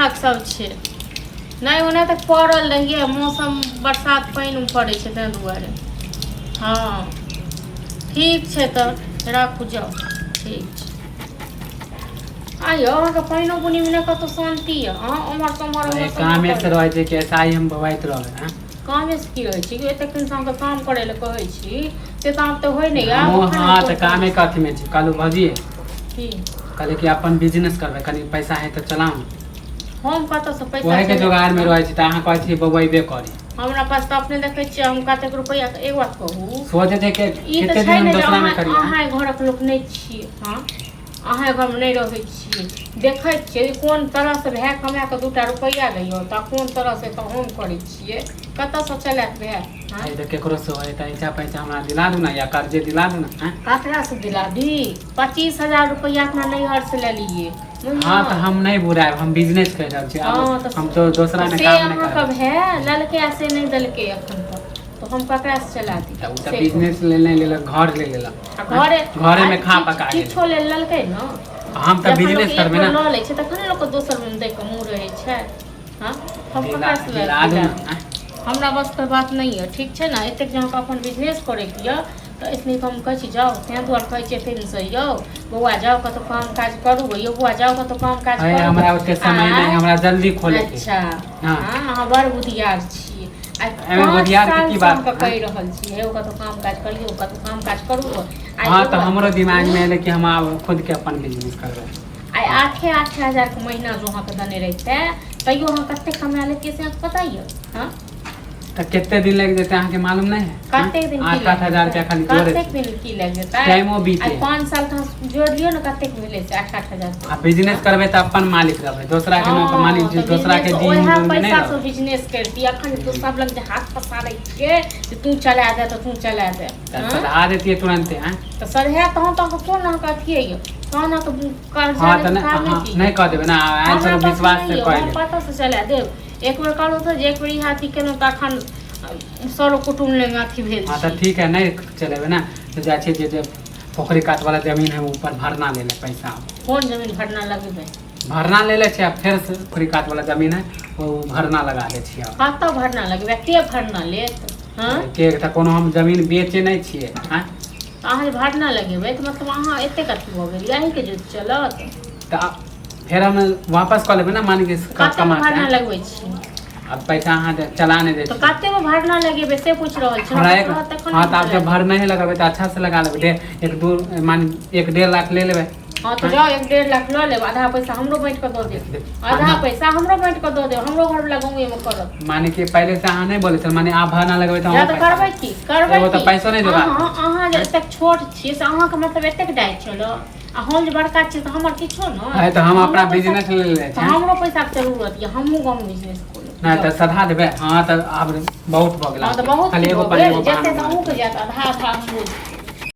ठाक सब छै। नहि ओना तऽ पड़ल रहियै, मौसम बरसात पानि पड़ै छै ताहि दुआरे। हँ ठीक छै, तऽ राखू जाउ। ठीक छै। आ यौ, अहाँके पानिओ बुनीमे नहि कतहु शान्ति यऽ? अहाँ ओम्हर सँ ओम्हर, ओम्हर सँ ओम्हर कामे से करै। रहै छै कि ऐसा ही हम बौआइत रहबै, आँय? कामे से की रहै छी? एतेक दिनसँ अहाँके काम करै लए कहै छी से तऽ आब तऽ होइ नहि यऽ। आब हमहूँ एखन हँ हम तऽ कोन कामे करै कथीमे छी कहलहुँ भौजी। छी? कहलियै कि अपन बिजनेस करबै, कनि पैसा है तऽ चलाउ ने। हम कतऽसँ पैसा ओहेके चला जोगाड़मे रहै छी तऽ अहाँ कहै छी बौएबे करी। हमरा पास तऽ अपने देखै छियै हम कतेक रुपैआ। एक बात कहू, सोचै छै कि ई तऽ कते छै दिन हम ने जे दोसरामे अहाँ करियै, आँय? अहाँ घरक लोक नहि छियै। हँ, अहाँ घरमे नहि रहै छियै, देखै छियै कोन तरहसँ भाय कमा कऽ 2 टा रुपैआ दैयौ, तऽ कोन तरहसँ तऽ हम करै छियै, कतऽसँ चलायत भाय? हँ, तऽ केकरोसँ होइ तऽ ऐंचा पैंचा हमरा दिला दू ने या कर्जे दिला दू ने, आँय? ककरासँ दिला दी? 25,000 रुपैआ अपना नैहरसँ लेलियै। हँ, तऽ हम नहि बुरायब, हम बिजनेस करि रहल छी आब। हँ तऽ हम तो दोसरामे से काम नहि अहाँके करबै। भाय लेलकै आ से नहि देलकै एखन तक, तऽ हम ककरासँ चला दी? तऽ ओ तऽ से कहू। बिजनेस लेल नहि लेलक, घर लेल लेलक। आ घरे घरेमे खा किछु पका गेलै। किछो लेल लेलकै ने। हम तऽ जखन लोक बिजनेस एक करबै बेर ने। लऽ लै छै तखन ने लोकके दोसर मे दै के मुँह रहै छै। हँ, हम दिला ककरासँ दिला दू दिला ने, दी? आँय? हमरा बसके बात नहि यऽ, ठीक छै ने? एतेक जे अहाँके अपन बिजनेस करैके यऽ तऽ एतनी हम कहै छी जाउ, ताहि दुआरे कहै छी एते दिनसँ यौ बौआ, जाउ कतहु काम काज करू, यौ बौआ, जाउ कतहु काम काज अरे करू। हमरा ओते समय नहि, आइ हमरा जल्दी खोलेके। अच्छा। हँ। हँ, अहाँ बड़ बुधियार छियै। आइ एहिमे 5 बुधियारके सालसँ की बात, अहाँके आँय? कहि रहल छी, हे कतहु काम काज करियौ, कतहु काम काज करू। आइ हँ, एगो तऽ बात हमरो कहू, दिमागमे एलै कि हम आब खुदके अपन बिजनेस करबै। आइ हँ। 8-8 हजारके महीना जो अहाँके देने रहितै तैयो अहाँ कतेक कमा लेतियै से अहाँके पता यऽ? हँ। तऽ कते दिन लागि जेतै अहाँके मालूम नहि है? कतेक दिन की आठ आठ लागि हजार जेतै? रुपया खाली जोड़ै कतेक छै। दिन की लागि जेतै? टाइमो आइ बीते है। 5 साल तऽ अहाँ जोड़ि लियौ ने, कतेक भेलै से 8-8 हजार? आ बिजनेस करबै तऽ अपन मालिक रहबै, दोसराके नौकर मालिक हँ, जे तऽ दोसराके बिजनेस जी उएह हुजूरमे नहि पैसासँ रहबै। बिजनेस करितियै। अखन तो सब लग जे हाथ पसारै छियै जे तू चला दे तऽ तू चला दे। तऽ हँ, सधा देतियै तुरन्ते, आँय? तऽ सरहे तहन तऽ अहाँके कोन अहाँके अथिये यऽ, तहन अहाँके कर्जा हँ, लैके तऽ नहि कामे हँ की नहि यऽ? कऽ देबै ने, आयल हमरा छलहुँ पास विश्वास नहि से यऽ, कऽ हम लेब। कतऽसँ चला देब? एक बेर कहलहुँ तऽ जे एक बेर इएह अथी केलहुँ तऽ अखन सरो कुटुम्ब लग अथी भेल हँ, तऽ छी। ठीक है, नहि चलेबै ने तऽ जाइ छियै जे पोखरि कात वाला जमीन है ऊपर भरना ले ले पैसा। कोन जमीन भरना लगेबै? भरना ले लै छियै आ फेर से पोखरि कात वाला जमीन है, ओ भरना लगा दै छियै आब। कतऽ भरना लगेबै? के भरना लेत? हँ। के तऽ कोनो हम जमीन बेचे नहि छियै, आँय? तऽ अहाँ जे भरना लगेबै तऽ मतलब अहाँ एतेक अथी भऽ गेलियै, अहीँके जुत चलत? तऽ फेर हम वापस कऽ लेबै ने, मान के कतेकमे कमा के, भरना आँय? लगबै छी? आब पैसा अहाँ चला नहि दै तऽ छियै। कतेकमे भरना लगेबै से पूछि रहल छी। हमरा हमरा एक पास रहत तखन हँ, ने तऽ हम आब चला जब देब। भर नहि लगेबै तऽ अच्छा से लगा लेबै, एक दू मान 1-1.5 लाख ले लेबै। हँ, तऽ जाउ, 1-1.5 लाख लऽ लेब, आधा पैसा हमरो बाँटि कऽ दऽ देब, आधा पैसा हमरो बाँटि कऽ दऽ देब, हमरो घरवला गाँवेमे करत। माने कि पहिले से अहाँ नहि बोलै छल, माने आब भरना लगेबै तऽ जा अहूँ तऽ पैसा करबै लेब। की करबै? एगो तऽ की पैसो नहि जोगाड़ अहाँ करै छै। अहाँ जे एतेक छोट छियै से अहाँके मतलब एतेक डाय चलत, आ हम जे बड़का छियै तऽ हमर किछो नहि? है तऽ हम हमरो अपना पैसा बिजनेस ले ले तऽ छै। हमरो पैसाके जरूरत यऽ, हमहूँ गाँवमे बिजनेस खोलब। नहि जाउ। तऽ सधा देबै। हँ, तऽ आब बहुत भऽ गेल हँ, तऽ अहाँके बहुत खाली की एगो भऽ पर गेल? एगो जते बहाना तऽ मारैत अहूँके रहै जायत, छै। आधा आधा हमरो।